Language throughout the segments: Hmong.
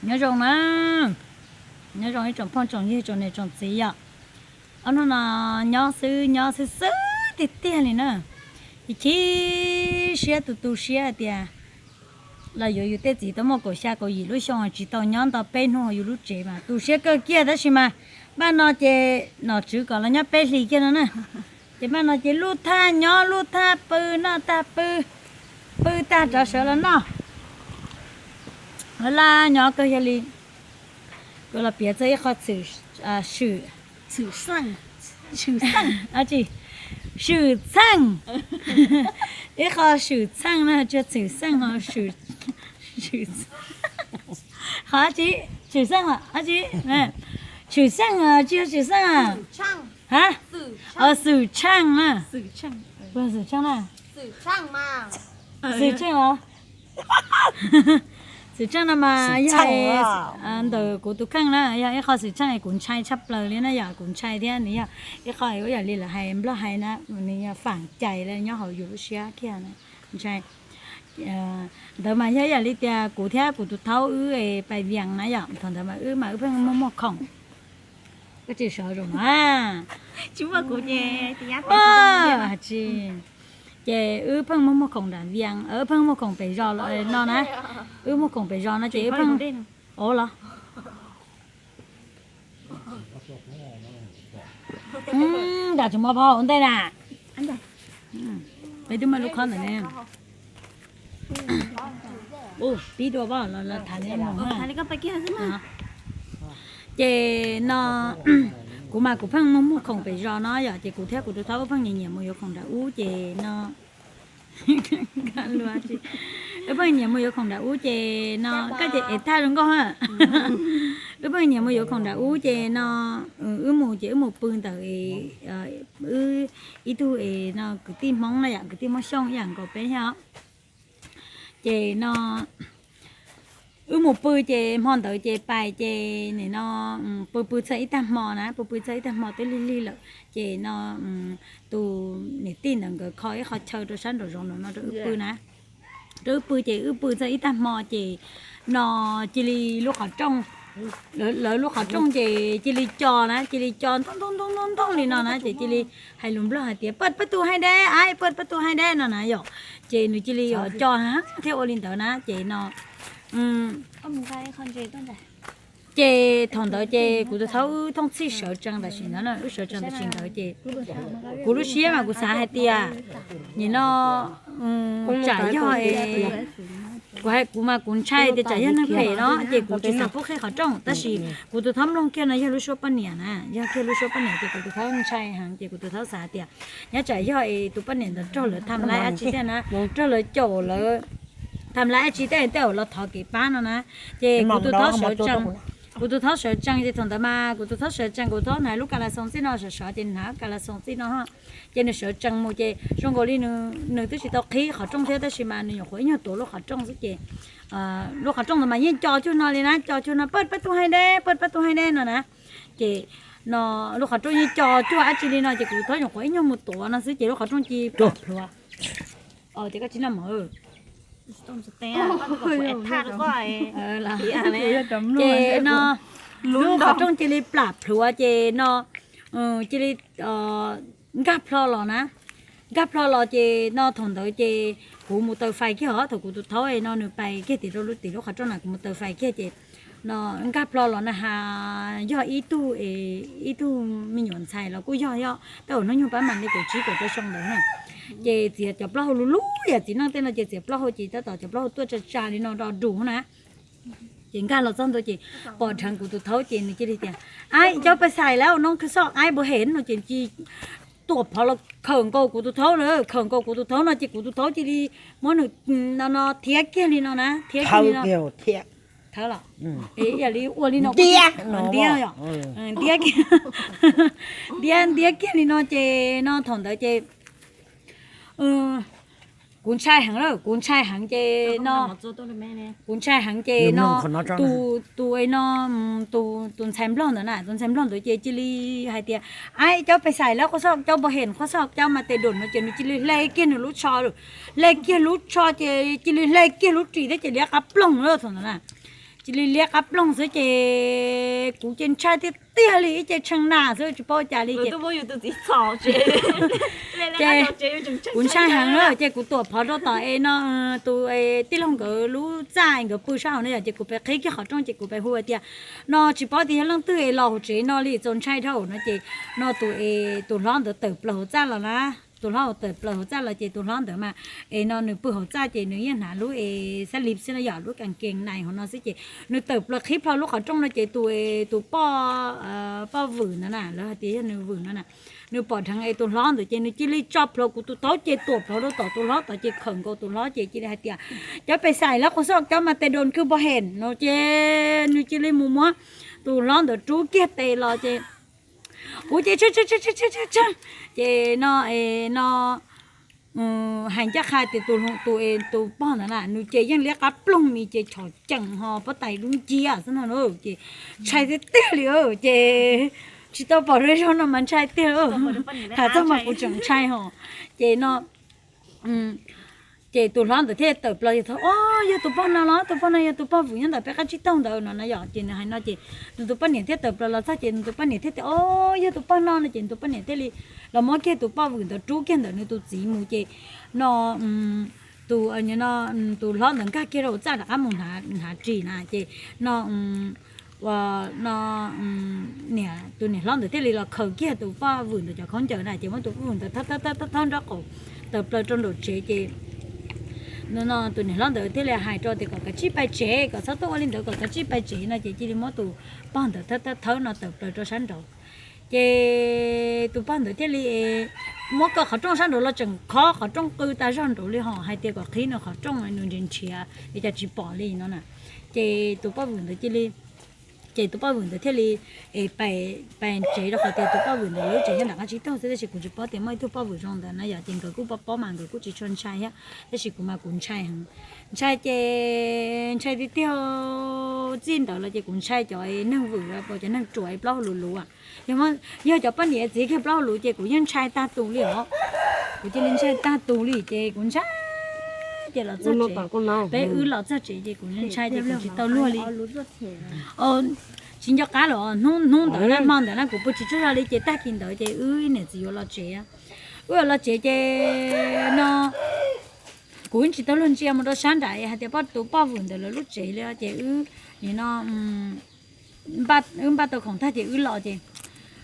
Nyob zoo na, nyob zoo ib tsoom phooj tsoom ywg tsoom niam tsoom txiv yom. Ob hnub no nyob xwb nyob xwb xwb tiag tiag li na. Chim siab tu tu siab hais tias los yuav yus tej txiv tau muaj kaum xya kaum yim lub xyoo tsis tau nyob nto peb hnub hauv yus lub tsev mas tu siab kawg kiag tab sis mas npaj no ces nom tswv kom los nyob peb hlis kiag no na. Ces npaj no ces luj thaj nyob luj thaj pw noj tag pw, pw tag rov sawv los noj. Laj nyob kawg yog li kuv los piav txog ib qho xwm, xwm txheej, ib qho xwm txheej no tsis yog xwm txheej no, qhov tsis, xwm txheej los dab tsi, xwm txheej tsis yog xwm txheej a, ha, xwm tsheej na, xwm tsheej na, xwm tsheej los, xwm tsheej no mas yog ntawm kuv tus kheej na, yog ib qho xwm tsheej kuv ntshai tshaj plaws li na yom, kuv ntshai thiab nws yog ib qho ib yam li lawv hais nplog hais na, nws yog faam cais li nyob hauv yus lub siab kiag na, ntshai. Ntawd mas yog ib yam li tias kuv thiab kuv tus thaub wb pais vias na yom, thaum ntawd mas wb mas wb pheej muaj muaj khoom. Koj tsis sawv zoo na, tsis, ces wb pheej muaj muaj khoom nram vias, wb pheej muaj khoom pem zos no na, wb muaj khoom pem zos no ces wb pheej, o los nram tsis muaj phau ua ntej na, peb twb muaj lub khob ntawd ne. Pib dua pab los tham li mus na. Ces no kuv mas kuv pheej muaj muaj khoom pem zos no yom, ces kuv thiab kuv tus thaub wb pheej nyiam nyiam mus yuav khoom nram ub ces no, wb pheej nyiam mus yuav khoom nram ub ces no, koj ces ev thaj zoo nkauj ha. Wb pheej nyiam mus yuav khoom nram ub ces no, wb mus ces wb mus pw ntawm wb ib tug es no kwv tij Hmoob no yom, kwv tij Hmoob Xyooj ib yam nkaus peb thiab. Ces no wb mus pw ces hmo ntawd ces pais ces nim no pw pw txog ib tag hmo na, pw pw txog ib tag hmo twb lig lig lawm ces no tus niam tij ntawd nkawd kho ib qho chaw rau sab nraum zoov no rau wb pw na. Rau wb pw ces wb pw txog ib tag hmo ces no cia li lub qhov rooj, lawv lub qhov rooj ces cia li co na, cia li co ntooj ntooj ntooj ntooj li no na, ces cia li hais lus nplog hais tias poj pab tu hais deb, ai poj pab tu hais deb no na yom. Ces nws cia li co thiab ua li ntawd na ces no ces thaum ntawd ces kuv tus thaub wb thooj txhij sawv tsees tam sim ntawd, wb sawv tsees tam sim ntawd ces kuv lub siab mas kuv xav hais tias nim no tsam yog, kuv mas kuv ntshai tias tsam yog neeg phem no ces kuv tsis xav pub qhib qhov rooj, tab sis kuv tus thaub mloog kiag no yog lub suab poj niam na, yog kiag lub suab poj niam ces kuv tus thaub ntshai heev ces kuv tus thaub xav tias nyob tsam yog es tus poj niam ntawd raug lawv tham laib dab tsi thiab na, raug lawv caum lawv tham laib dab tsi tej tej zaum los thov kev pab no na. Ces kuv tus thaub sawv tsees, kuv tus thaub sawv tsees ces thaum ntawd mas kuv tus thaub sawv tsees, kuv thaub hnav lub ka la xoos txij no sov sov ces hnav ka la xoos txij no, ces nws sawv tsees mus ces zoo nkaus li nws twb tsis tau qhib qhov rooj thiab tab sis mas nws nyuam qhuav ib nyuag tuav lub qhov rooj xwb ces lub qhov rooj ntawd mas yeej co cuag no li na, co cuag no poj pab tu hais deb, poj pab tu hais deb no na. Ces no lub qhov rooj yeej co cuag dab tsi li no ces kuv tus thaub nyuam qhuav ib nyuag mus tuav no xwb ces lub qhov rooj cia li plam plhuav. Ces koj tsis noj mov, ces no lub qhov rooj cia li plam plhuav ces no cia li nkag plho los na. Nkag plho los ces no thaum ntawd ces kuv mus taws fais kiag os, thaum kuv tus thaub no nws pais kiag tim rau lub tim lub qhov rooj na kuv mus taws fais kiag ces no nkag plho los na has yog ib tug, ib tug me nyuam ntxhais los kuj yog yog tab hnub nyoog pab mam li kaum tsib kaum rau xyoo ntawd na. Ces txiav cov plaub hau lub lub yam txiv neej tej no ces txiav plaub hau ces tab tom cov plaub hau tuaj tsa tsa li no do dus na. Ces nkag los txog ntua ces pom dheev kuv tus thaub ces nws cia li tias, Aib, cov pais xais lawm no khwv xoj aib npua hem no ces cia tuam phov los khawm nkaus kuv tus thaub na, khawm nkaus kuv tus thaub no ces kuv tus thaub cia li muab nws no no thiab kiag li no na, thiab kiag li no. Thawb los, yam li ua li no, ntiab, ntiab kiag, ntiab ntiab kiag li no ces no thaum ntawd ces Kuv ntshai heev, kuv ntshai heev ces no, kuv ntshai heev ces no, tus, tus no, tus ntxhais nplog ntawd na, tus ntxhais nplog ntawd ces cia li hais tias, Ab, cov pes xais lawv qhua xoj, cov npau hem qhua xoj, cov mas tes doom no ces nws cia li hle kiag nws lub tsho, hle kiag lub tsho ces cia li hle kiag lub ris thiab ces liab qab ploog lawm thaum ntawd na. Cia li liab qab ploog xwb ces kuv ces ntshai tiag tiag li, ib ce tshee nas xwb tsis paub cas li ces kuv ntshai heev lawm ces kuv tuam phov rau tom es no, tus tij laug nkawd lub txaj nkawd pw sab hauv no yom, ces kuv pes qhib kiag qhov rooj ces kuv pes hu tias, No tsis paub tias yog leej twg es los hauv tsev no li, txaus ntshai dhau no ces no tus es tus hlob ntawd tawm plaws hauv txaj los na. Tus hlob tawm plaws hauv txaj los ces tus hlob ntawd mas es no nws pw hauv txaj ces nws yeej hnav lub es xab li xwb no yom, lub kas kees nais hauv no xwb ces nws tawm plaws qhib plho lub qhov rooj no ces tus, tus poj, poj vwm ntawd na, lawv hais tias yog nws vwm no na, nws pom dheev es tus hlob ntawd ces nws cia li tso plhuav kuv tus taub ces tuam plhuav rau tom tus hlob tod ces khawm nkaus tus hlob ces cia li hais tias, Cov pes xais lawv qhua xoj, cov mas tes doom kws npau hem no ces nws cia li mus muab tus hlob ntawd rub kiag tes los ces kuv ces tshee tshee tshee tshee tshee tshee ces no es no hais ncaj qha tias tus, tus pog ntawd na nws ces yeej liab qab ploog mis ces chom ceem ho pob tais dub nciab xwb no ces ntshai tiag tiag li ces tsis tau pom zog no mas ntshai tiag. Tham txog mas kuv tseem ntshai ho ces no ces tus hlob ntawd thiaj tawm plaws tias, Ob, yog tus pog no los, tus pog no yog tus pog vwm nyob ntawm peb qab tsib taug ntawd no na yom. Ces nws hais no ces nws tus poj niam thiaj tawm plaws los txog ces nws tus poj niam thiaj tias, Ob, yog tus pog no no ces nws tus poj niam thiaj li los muab kiag tus poj vwm ntawd rub kiag ntawm nws tus txiv mus ces no tus, tus hlob ntawd nkag kiag rau hauv txaj rov qab mus hnav ris na ces no ua no niam, tus niam hlob ntawd thiaj li los khaws kiag tus poj vwm ntawd cov khaub ncaws na ces muab tus poj vwm ntawd thawb thawb thawb nraub qaum tawm plaws rau nraum tsev ces no tus niam hlob ntawd thiaj li hais rau tias kom kav tsij pais tsev, kom txhob tuaj ua li ntawd, kom kav tsij pais tsev no ces cia li muab tus pog ntawd thawb thawb thawb no tawm plaws rau sab nraud. Ces tus pog ntawd thiaj li muab kaw qhov rooj sab nraud los tseem khob qhov rooj qw tas zog nraud li ho hais tias kom qhib nws qhov rooj nws nrhiav nrhiav es cas tsis pom li no na. Ces tus poj vwm ntawd cia li, ces tus poj vwm ntawd thiaj li pais tsev rau qhov tias tus poj vwm ntawd lub tsev nyob nram qab tsib taug xwb tab sis kuv tsis paub tias muaj ib tug poj vwm zoo ntawd na yom, ces nkawd kuj paub paub mas nkawd kuj tsis tshua ntshai thiab tab sis kuv mas kuv ntshai heev. Ntshai ces ntshai tiag tiag, txij ntawd los ces kuv ntshai cov neeg vwm, cov neeg ruam plaub hau luv luv. Yog cov poj niam txiv kiag plaub hau luv ces kuv yeej ntshai tag tus li os. Kuv cia li ntshai tag tus li ces kuv ntshai ces los txog tsev, peb wb los txog tsev ces kuv ntshai ces kuv tsis tau luag li. Tsis nco qab los hnub, hnub ntawd hmo ntawd na kuv pw tsis tsaug zog li ces tag kis ntawd ces wb niam txiv yuav los tsev. Wb yuav los tsev ces no kuv yeej tsis tau luag ntsia mus rau sab nram hais tias poj, tus poj vwm ntawd lawv lub tsev li ces wb nim no wb npaj tau khoom tag ces wb los ces,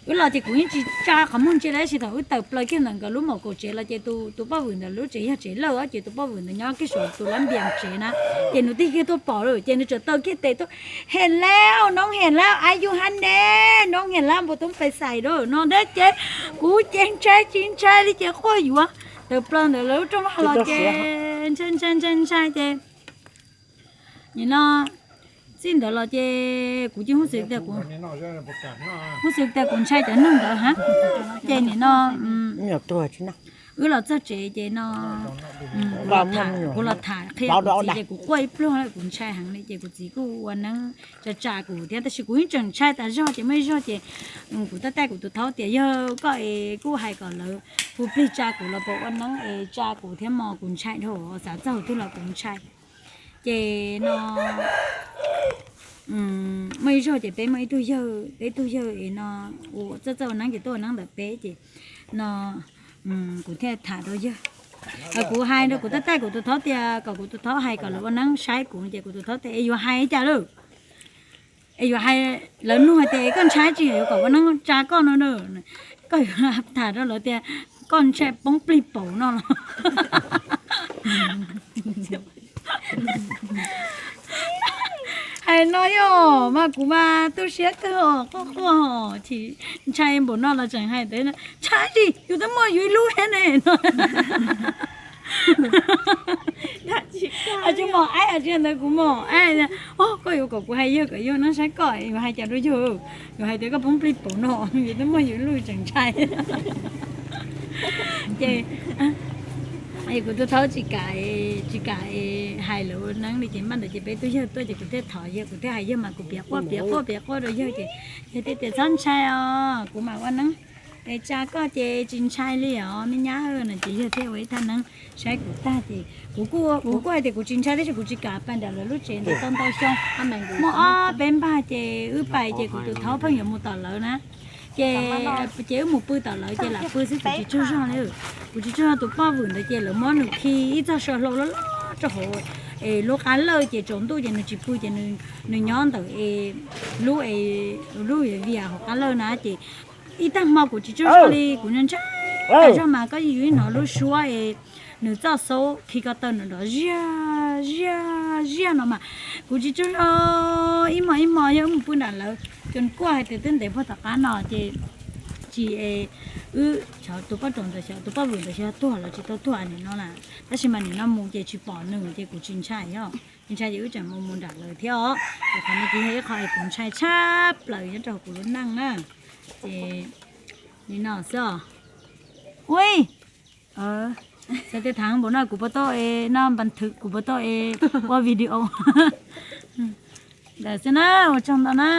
wb los ces kuv yeej tsis tsa qhov muag ntsia li tab sis thaum wb tawm plaws kiag ntawm nkawd lub maum kaum tsev los ces tus poj vwm ntawd lub tsev yog tsev lawj ces tus poj vwm ntawd nyob kiag saum tus lab npias tsev na. Ces nws tig kiag tuaj pom lawm ces nws txawm taw kiag tes tuaj, Hello, noob Hello, are you honey? Noob Hello npau toob pes xais rau no thiab ces kuv ces ntshai tsis ntshai li ces quaj yuav tawm plaws ntawm lawv lub rooj vag los ces ntshai ntshai ntshai ntshai ces nim no txij ntawd los ces kuv cia li huj xwm tias kuv, huj xwm tias kuv ntshai cov neeg ntawd ha. Ces nim no wb los txog tsev ces no kuv los tham qhia kuv txiv ces kuv quaj ib pliag kuv ntshai heev li ces kuv txiv kuj ua neeb tsa tsa kuv thiab tab sis kuv yeej tseem ntshai tas zog ces muaj ib zaug ces kuv tab taj kuv tus thaub tias yog koj es kuj hais kom lawv hu plig tsa kuv los puas ua neeb es tsa kuv thiab mog, kuv ntshai dhau xav txog twg los kuv ntshai. Ces no muaj ib zaug ces peb muaj ib tug yawg, peb ib tug yawg es no ua txawj txawj ua neeb ces tuaj ua neeb ntawm peb ces no kuv thiaj tham rau yawg. Kuv hais rau kuv tab taj kuv tus thaub tias kom kuv tus thaub hais kom lawv ua neeb saib kuv ces kuv tus thaub tias es yuav hais cas lawm, es yuav hais, lawv nug hais tias koj ntshai tsis yuav kom ua neeb tsa koj no na, koj yuav tham rau lawv tias koj ntshai poob plig paum no los hais no yog mas kuv mas tu siab kawg os, quaj quaj os, ntshai npaum no los tseem hais tias ntshai tsis yus twb muaj yus ib lub thiab ne no. Tsis mos aib tsis ntawd kuv mos aib, koj yuav kom kuv hais yawg kom yawg no saib koj yuav hais cas rau yawg, yuav hais tias koj poob plig paum no, yus twb muaj yus ib lub tseem ntshai. Ces Kuv tus thaub tsis kam, tsis kam hais lus neeb li ces npaj ntawd ces peb tug yawg tuaj ces kuv thiaj thov yawg, kuv thiaj hais yawg mas kuv piav quaj piav quaj piav quaj rau yawg ces yawg thiaj tias txhob ntshai os, kuv mam ua neeb es tsa koj ces tsis ntshai li os me nyab no ces yawg thiaj ua ib thaj neeb saib kuv tag ces kuv kuj, kuv kuj hais tias kuv tsis ntshai tab sis kuv tsis kam pais nram lawv lub tsev ntawd tau ntau xyoo. Muaj ob peb npag ces wb pais ces kuv tus thaub pheej yuav mus tom lawv na. Ces, ces wb mus pw tom lawv ces lam pw xwb kuv tsis tsaug zog li. Kuv tsis tsaug zog tus poj vwm ntawd ces lawv muab nws khi ib txoj saw hlau loj loj rau hauv es lub qab lawj ces tsaus ntuj ces nws tsis pw ces nws nyob ntawm es lub, lub vias hauv qab lawj na ces ib tag hmo kuv tsis tsaug zog li kuv ntshai ntshai zog mas koj yeej yuav hnov lub suab es nws txoj xub khi ko taw nrov ziaj ziaj ziaj no mas kuv tsis tsaug zog. Ib hmo ib hmo yog wb mus pw nram lawv ces kuj hais tias twb ntev puag tom qab no ces tsis, wb xyov tus poj rau ntawd xyov tus poj vwm ntawd xyov tuag los tsis tau tuag nim no na. Tab sis mas nim no mus ces tsis pom nws ces kuv tsis ntshai os. Tsis ntshai ces wb tseem mus mus nram lawv thiab os. Ces qhov no ces yog ib qho es kuv ntshai tshaj plaws nyob rau kuv lub neej na. Ces li no xwb os. Ui, xav tias thav npaum no kuv puas tau es no npas thwv kuv puas tau es ua video. Ntawd xwb na, ua tsaug ntau na.